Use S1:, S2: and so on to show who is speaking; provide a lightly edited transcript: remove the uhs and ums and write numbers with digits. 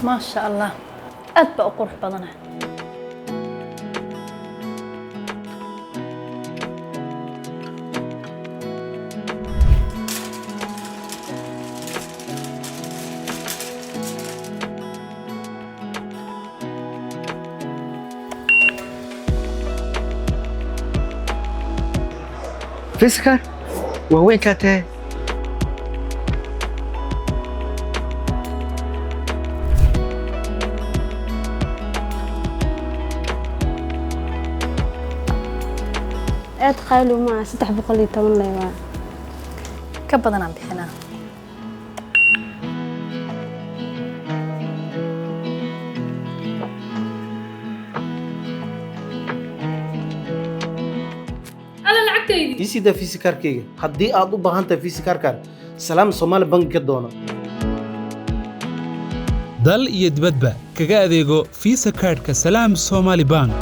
S1: Maasha Allah, aad baa u qurux badana.
S2: Visa card waaweynkaa tahay.
S3: Aad qaali uma aha, 310 leh waa.
S1: Ka badanaan bixinaa.
S4: Alla, lacagtaydii!
S5: Ii sidaa Visa cardkayga. Haddii aad u baahan tahay Visa cardkan, Salaam Somaali Bank ka doono.
S6: Dal iyo dibadba kaga adeego Visa cardka Salaam Somali Bank.